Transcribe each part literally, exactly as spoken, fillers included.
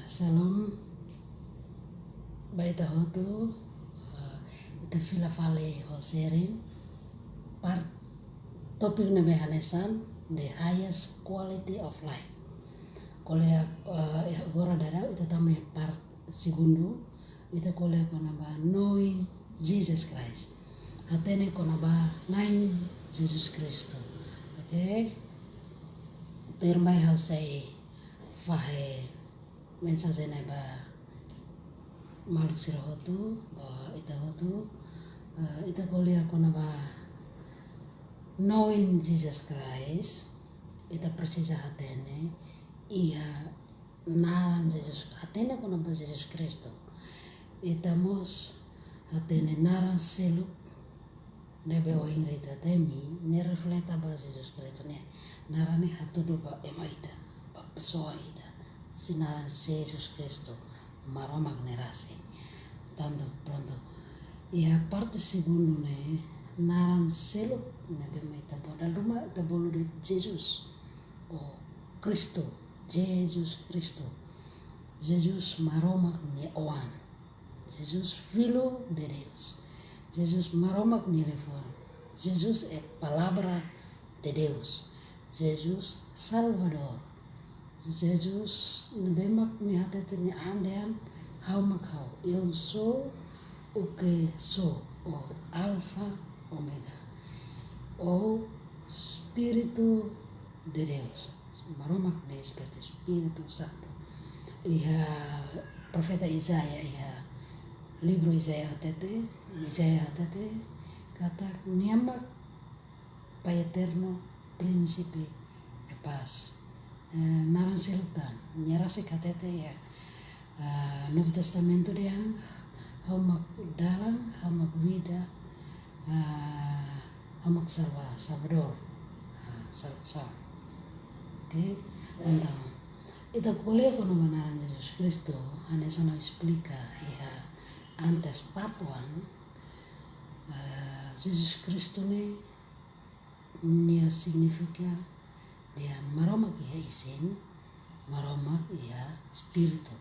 Shalom. Ba ita hotu, eh, ita fila fali ho sharing. Part topik ne'ebé hanesan the highest quality of life. Ko'alia, eh, agora daudaun ita tama iha part segundu, ita ko'alia kona-ba knowing Jesus Christ. Hatene kona-ba Na'i Jesus Kristu. Oke? Tuirmai ha'u sei fahe mensajen ne'e ba maluk sira hotu, ba ita hotu, eh, ita ko'alia kona-ba knowing Jesus Christ, ita presiza hatene iha naran Jesus, hatene kona-ba Jesus Kristu. Ita mós hatene naran seluk ne'ebé ohin ita temi, ne'e refleta ba Jesus Kristu, ne'e naran ne'e hatudu ba ema ida, ba pesoa ida, sei naran Jesus Kristu, Maromak nia rasik. Tantu, prontu. Iha parte segundu ne'e, naran seluk ne'ebé mak ita bolu, dala ruma ita bolu de'it Jesus, ou Kristu, Jesus Kristu. Jesus Maromak nia Oan. Jesus Filho de Deus. Jesus Maromak nia liafuan. Jesus é Palavra de Deus. Jesus Salvador. Jesus ne'ebé mak nia hatete nia an dehan, ha'u mak ha'u. Eu sou o que sou, o Alfa, Omega. O Espírito de Deus. Maromak nia Espírito, Espírito Santu. Iha profeta Isaías, iha livru Isaías hatete, Isaías hatete, katak nia mak Pai Eterno, Príncipe de Paz. Eh, naran seluk tan, nia rasik hatete iha, ah, Novo Testamento dehan, ha'u mak dalan, ha'u mak vida, ah, ha'u mak salva, Salvador, ah, salvasaun. Oke, entaun, ita ko'alia kona-ba naran Jesus Kristu, hanesan ha'u esplika iha antes part one, ah, Jesus Kristu ne'e nia signifika dehan Maromak iha isin, Maromak iha espíritu.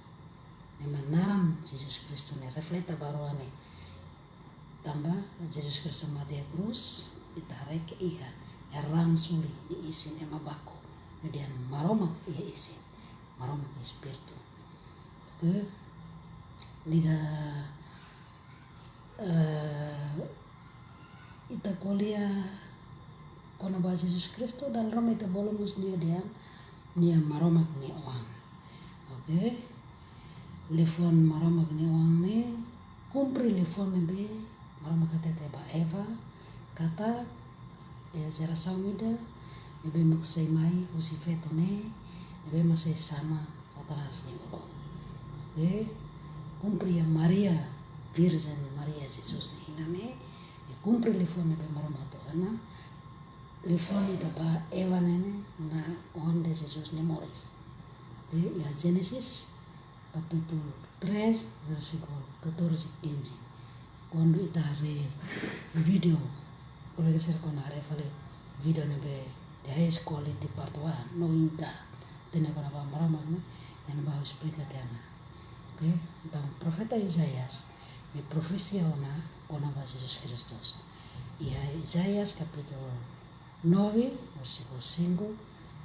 Ne'e mak naran Jesus Kristu ne'e refleta ba rua ne'e. Tanba Jesus Kristu mate iha krús, ita haree katak iha, iha ran suli nia isin ema baku. Ne'e dehan Maromak iha isin, Maromak iha espíritu. Oke. Liga eh, ita ko'alia kona-ba Jesus Kristu, dala ruma ita bolu mós nia dehan, nia Maromak nia Oan. Oke? Liafuan Maromak nia Oan ne'e, kumpre liafuan ne'ebé Maromak hatete ba Eva, katak, eh, jerasaun ida ne'ebé mak sei mai husi feto ne'e, ne'ebé mak sei sama Satanás nia ulun. Oke? Kumpre iha Maria, Virjen Maria Jesus nia inan ne'e, i kumpre liafuan ne'ebé Maromak hato'o ona, liafuan ida ba Eva ne'e, ne'e ona oan ida Jesus nia moris. Oke? Iha Génesis, kapítulu três, versíkulu catorze, quinze. Kuandu ita haree vídeo, kolega sira kona haree fali vídeo ne'ebé the highest quality part one, knowing God. Hatene kona-ba Maromak ne'e, iha ne'ebá ha'u esplika tiha ona. Oke, entaun profeta Isaías, nia profesia ona kona-ba Jesus Kristu. Iha Isaías kapítulu nove, versíkulu cinco,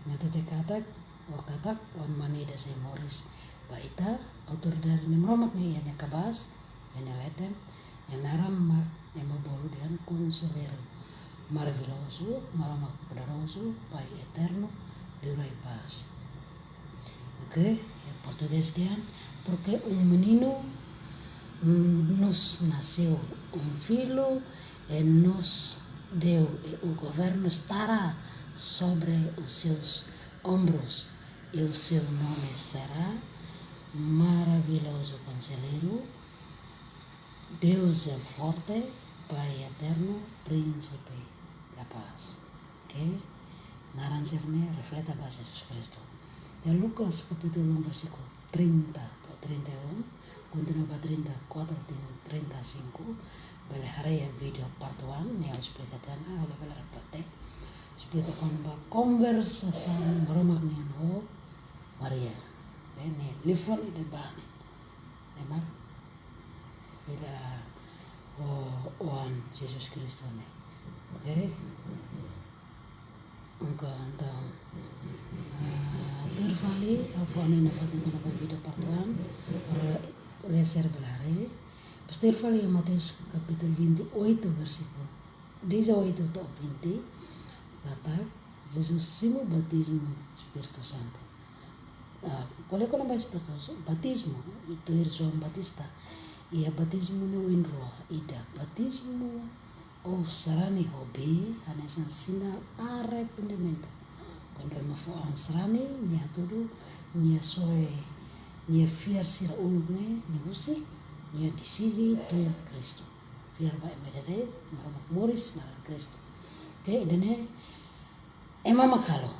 nia hatete katak, o katak, oan mane ida sei moris ba ita, autoridade ne'e Maromak nia iha nia kabaas, iha nia leten, nia naran mak ema bolu dehan Konselleiru Maravillozu, Maromak Poderozu, Pai Eterno, Liurai Pás. Oke, iha portugés dehan, porque um menino, mm, nos nasceu, um filho, eh, nos deu, e o governo estará sobre os seus ombros, e o seu nome será Maravilhoso Conselheiro, Deus é Forte, Pai Eterno, Príncipe da Paz. Oke? Naran sira-ne'e refleta ba Jesus Kristu. Iha Lucas kapítulu um, versíkulu trinta to'o trinta e um, kontinua ba trinta e quatro, trin-, trinta e cinco, bele haree iha vídeo part one, ne'e ha'u esplika tiha ona, ha'u labele repete. Esplika kona-ba konversasaun Maromak nian ho Maria. Ne'e, ne'e Liafuan ida ba ne'e, ne'e mak fila ho Oan Jesus Kristu ne'e. Oke? Oke, entaun, ah, tuir fali, ha'u fó hanoin nafatin kona-ba vídeo part one, para lee sira bele haree. Depois tuir fali iha Mateus kapítulu vinte e oito, versíkulu dezoito to'o vinte, katak Jesus simu batizmu Espíritu Santu. Ah, ko'alia kona-ba Espíritu Santu, batizmu, tuir João Batista, iha batizmu ne'e oin rua, ida batizmu ou sarani ho bee, hanesan sinál arrependimentu. Kuandu ema fó an sarani, nia hatudu, nia soe, nia fiar sira uluk ne'e, nia husik, nia deside tuir Kristu. Fiar ba ema ida de'it, Maromak moris naran Kristu. Oke, ida-ne'e ema mak halo.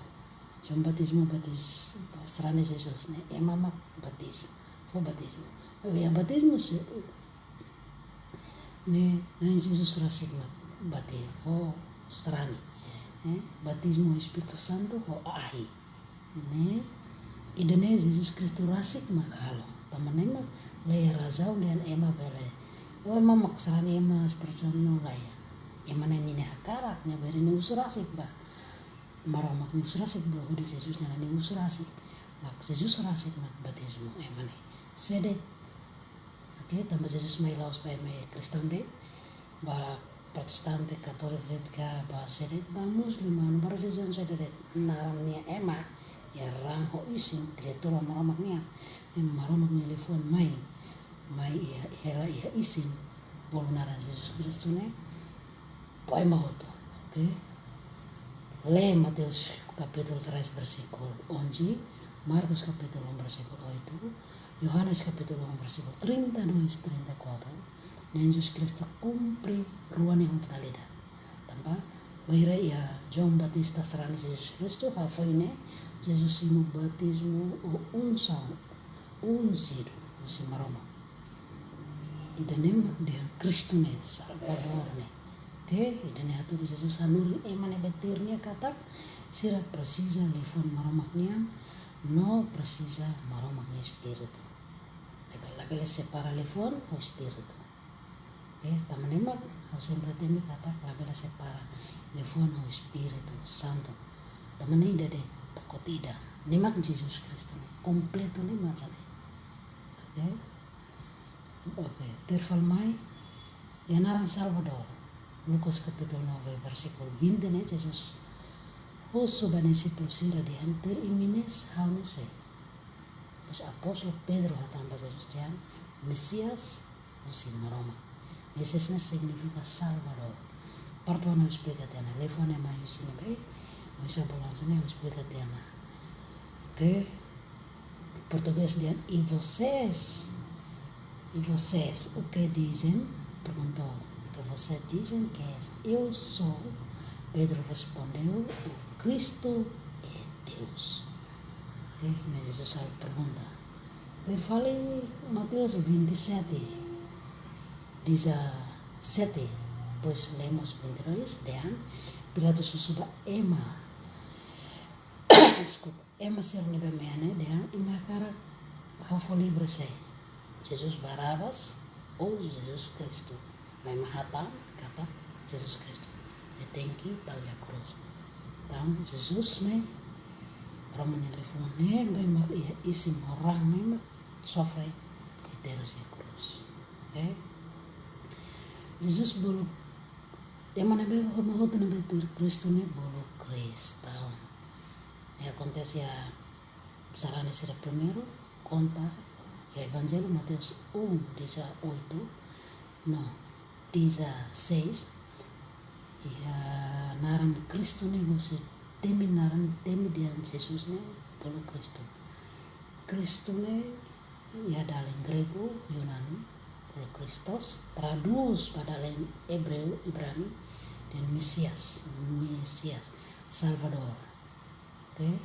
João Batista batiz, sarani Jesus ne'e, ema mak batiz, fó batizmu. Maibé iha batizmu seluk ne'e, Na'i Jesus rasik mak batiz, fó sarani. Eh, batizmu Espíritu Santu ho ahi. Ne'e, ida-ne'e Jesus Kristu rasik mak halo. Tanba ne'e mak laiha razaun dehan ema bele, oh, ema mak sarani ema Espíritu Santu, no laiha. Ema ne'e ninia hakarak, nia bele nia husu rasik ba. Maromak nia husu rasik ba, hodi Jesus nia nia husu rasik. Mak Jesus rasik mak batizmu ema ne'e. Sé de'it. Oke, tanba Jesus mai la'ós ba ema Kristaun de'it, ba Protestante, Katólika de'it ka, ba sé de'it, ba Muslim, ba relijiaun sé de'it, naran nia ema, iha ran ho isin, kriatura Maromak nian, ne'e Maromak nia liafuan mai, mai iha, hela iha isin, bolu naran Jesus Kristu ne'e, ba ema hotu, oke? Lee Mateus kapítulu três versíkulu onze, Marcos kapítulu um versíkulu oito, Yohanes kapítulu um versíkulu trinta e dois, trinta e quatro, ne'e Jesus Kristu kumpre rua ne'e hotu dala ida. Tanba, bainhira iha João Batista sarani Jesus Kristu, hafoin ne'e, Jesus simu batizmu ou unsaun, unjidu, husi Maromak. Ida-ne'e mak dehan Kristu ne'e, Salvadór ne'e. Oke, ida-ne'e hatudu Jesus hanorin ema ne'ebé tuir nia katak, sira presiza liafuan Maromak nian, no presiza Maromak nia Espíritu. Labele, labele separa liafuan ho Espíritu. Oke, tanba ne'e mak, ha'u sempre temi katak, labele separa liafuan ho Espíritu Santu. Tanba ne'e ida de'it, pakote ida. Ne'e mak Jesus Kristu ne'e, kompletu ne'e mak hanesan ne'e. Oke? Oke, tuir fali mai, iha naran Salvadór. Lucas kapítulu nove, versíkulu vinte ne'e, Jesus husu ba nia dixípulu sira dehan, tuir imi-nia ha'u ne'e sé. Depois apóstolu Pedro hatán ba Jesus dehan, Mesias, husi Maromak. Mesias ne'e signifika Salvadór. Parte ida ha'u esplika tiha ona, liafuan ne'e mai husi ne'ebé, ha'u sei bolu hanesan ne'e, ha'u esplika tiha ona. Oke? Portugés dehan, e vocês, e vocês, o que dizem? Perguntou. Que vocês dizem que és? Eu sou, Pedro respondeu, o Cristo é Deus. Oke, ne'e Jesus halo pergunta. Tuir fali Mateus vinte e sete, dezassete, depois lemos vinte e dois, dehan, Pilatos husu ba ema, deskulpa, ema sira ne'ebé mean ne'e dehan, imi hakarak ha'u fó livre sé? Jesus Barrabás ou Jesus Kristu? Ema hatán katak Jesus Kristu. Ne'e tenke tau iha krús. Entaun, Jesus ne'e, Maromak nia liafuan ne'ebé mak iha isin ho ran ne'e mak sofre i terus iha krús. Oke? Jesus bolu, ema ne'ebé, ema hotu ne'ebé tuir Kristu ne'e bolu Kristaun. Ne'e akontese iha sarani sira primeiru, konta iha Evanjellu Mateus um, dezoito, no, dezasseis, iha naran Kristu ne'e husi temi naran, temi dehan Jesus ne'e bolu Kristu. Kristu ne'e iha dalen gregu, Yunani, bolu Christos, tradús ba dalen ebreu, Ibrani, dehan Mesias, Mesias, Salvadór. Oke?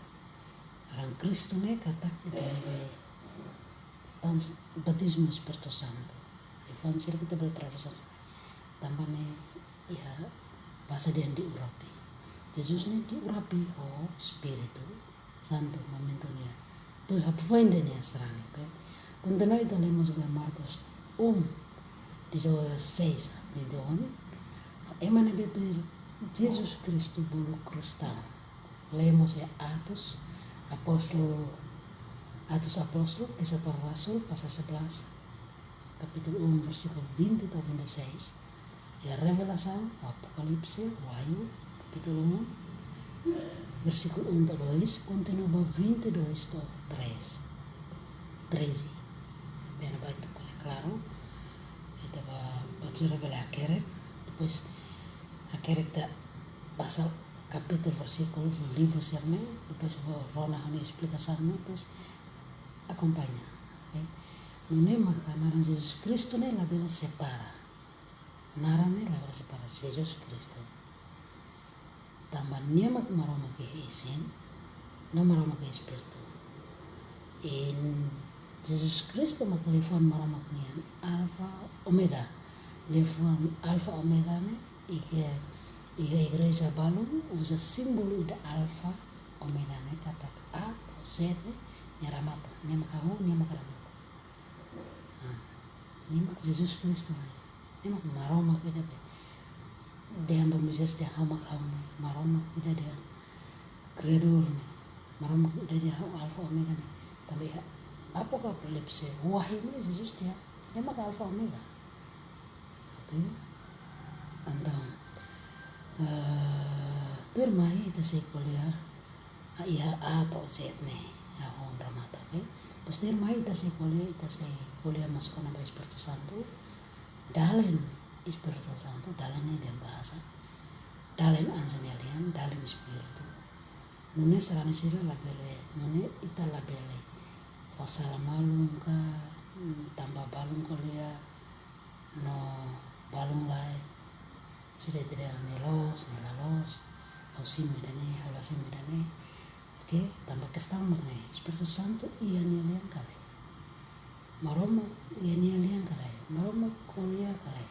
Naran Kristu ne'e katak ita ne'ebé tan-, batizmu Espíritu Santu. Liafuan sira ita bele tradús hanesan ne'e. Tanba ne'e iha bahasa dehan diurapi. Jesus ne'e diurapi ho Espíritu Santu momentu nia Depois ha'u foin dehan nia sarani, oke? Kontinua ita lee mós ba Marcos um, dezasseis, vinte e um. Ema ne'ebé tuir Jesus Kristu bolu krus tan. Lee mós iha Atos Apóstolu, Atos Apóstolu, Kisah Para Rasul, pasal sebelas, kapítulu um, versíkulu vinte to'o vinte e seis. Iha Revelasaun, Apokalipse, Wahyu, kapítulu um, versíkulu um to'o dois, kontinua ba vinte e dois to'o treze. Treze. Ita-nia ba ita ko'alia klaru. Ita ba, ba tuir bele hakerek. Depois hakerek ita pasal kapítulu, versíkulu, livru sira-ne'e, depois vou rona ha'u-nia esplikasaun ne'e, depois akompaña, oke? Nune'e maka naran Jesus Kristu ne'e labele separa. Naran ne'e labele separa, Jesus Kristu. Tanba nia mak Maromak iha isin, no Maromak iha Espíritu. I Jesus Kristu mak liafuan Maromak nian Alfa Omega. Liafuan Alfa Omega ne'e, iha, iha igreja balun uza símbolu ida Alfa Omega ne'e katak A to'o Z ne'e, nia ramata, nia mak hahú, nia mak ramata. Ah, nia mak Jesus Kristu ne'e. Nia mak Maromak ida be dehan ba Moisés dehan ha'u mak ha'u ne'e, Maromak ida dehan Kriadór ne'e, Maromak ida dehan ha'u Alfa Omega ne'e. Tanba iha Apokalipse, Wahyu ne'e Jesus dehan nia mak Alfa Omega. Oke? Entaun, eh, tuirmai ita sei ko'alia, ah, iha A to'o Z ne'e, iha hon ramata, oke? Depois tuirmai ita sei ko'alia, ita sei ko'alia mós kona-ba Espíritu Santu. Dalen Espíritu Santu, dalen ne'e dehan bahasa. Dalen anju nia lian, dalen Espíritu. Nune'e sarani sira labele, nune'e ita labele fó sala malu ka, mm, tanba balun ko'alia, no balun lae. Sira ita dehan ne'e loos, ne'e la loos. Ha'u simu ida-ne'e, ha'u la simu ida-ne'e. Oke, tanba kestaun mak ne'e, Espíritu Santu iha nia lian ka lae? Maromak iha nia lian ka lae? Maromak ko'alia ka lae?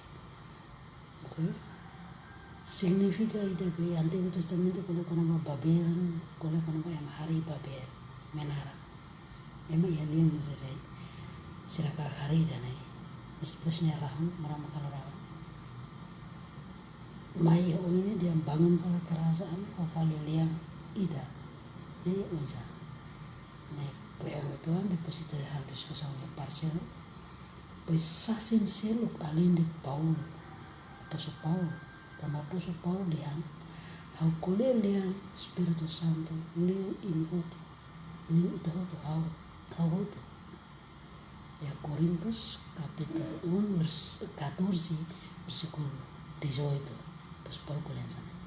Oke. Signifika ida be Antigu Testamentu ko'alia kona-ba Babel, ko'alia kona-ba ema harii Babel, menara. Ema iha lian ida de'it. Sira hakarak harii ida-ne'e. Meskipun nia rahun, Maromak halo rahun. Mai iha oin ne'e dehan bangun fali kerajaan, fó fali lian ida. Ne'e oinsá? Ne'e kle'an uitoan, depois ita halo diskusaun iha parte seluk. Depois sasin seluk alende Paulo, apóstolu Paulo. Tanba apóstolu Paulo dehan, ha'u ko'alia lian Espíritu Santu liu imi hotu, liu ita hotu, ha'u, ha'u hotu. Iha Korintus kapítulu um, vers-, catorze, versíkulu dezoito. Apóstolu Paulo ko'alia hanesan ne'e.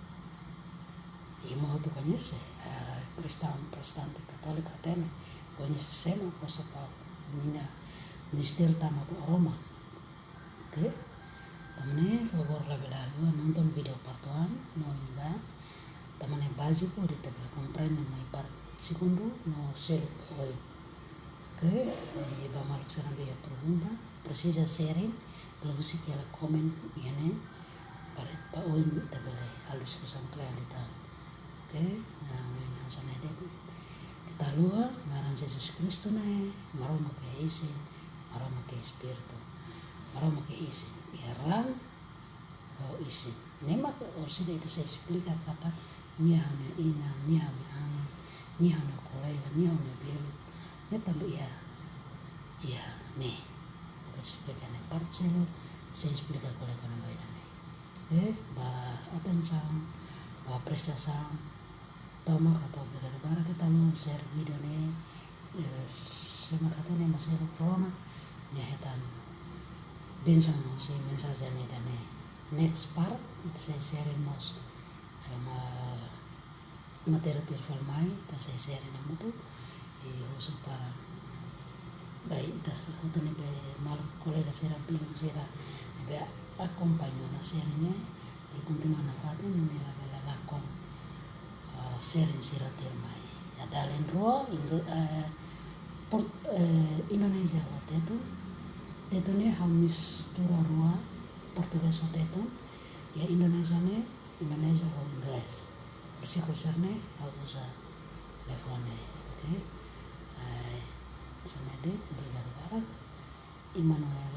Imi hotu koñese, eh, kristaun protestante katólika hatene, koñese sé mak apóstolu Paulo, nia ministériu tama to'o Roma. Oke? Tanba ne'e, favór labele haluha nonton vídeo parte um, no ingat, tanba ne'e báziku, hodi ita bele komprende mai parte segundu, no seluk ba oin. Oke, eh, ba maluk sira ne'ebé iha pergunta, presiza sharing, bele husik hela komen iha ne'e, para ba oin ita bele halo diskusaun kle'an liután. Oke, ah, no ina hanesan ne'e de'it. Keta haluha, naran Jesus Kristu ne'e, Maromak iha isin, Maromak iha Espíritu, Maromak iha isin, iha raan ho isin. Ne'e mak orsida ita sei esplika katak nia ha'u-nia inan, nia ha'u-nia aman, nia ha'u-nia kolega, nia ha'u-nia belun, nia tanba iha, iha ne'e. Ita esplika ne'e parte seluk, sei esplika ko'alia kona-ba ida-ne'e. Eh, ba atensaun, ba apresiasaun, tomak atu obrigadu barak. Keta haluha share vídeo ne'e, eh, sé mak hatene ema seluk rona, nia hetan bensaun husi mensajen ida-ne'e. Next part, ita sei share mós, eh, ma-, materi tuir fali mai, ita sei share hamutuk, i husu para ba ita hotu ne'ebé maluk kolega sira, belun sira ne'ebé akompaña ona share ne'e, bele kontinua nafatin, nune'e labele lakon, ah, share sira tuirmai. Iha dalen rua, Ingl-, eh, Port-, eh, Indonézia ho Tetun. Tetun ne'e ha'u mistura rua, Portugés ho Tetun. Iha Indonézia ne'e, Indonézia ho Inglés. Versíkulu sira-ne'e ha'u uza liafuan ne'e, oke? Eh, Só ne'e de'it, obrigadu barak. Emanuel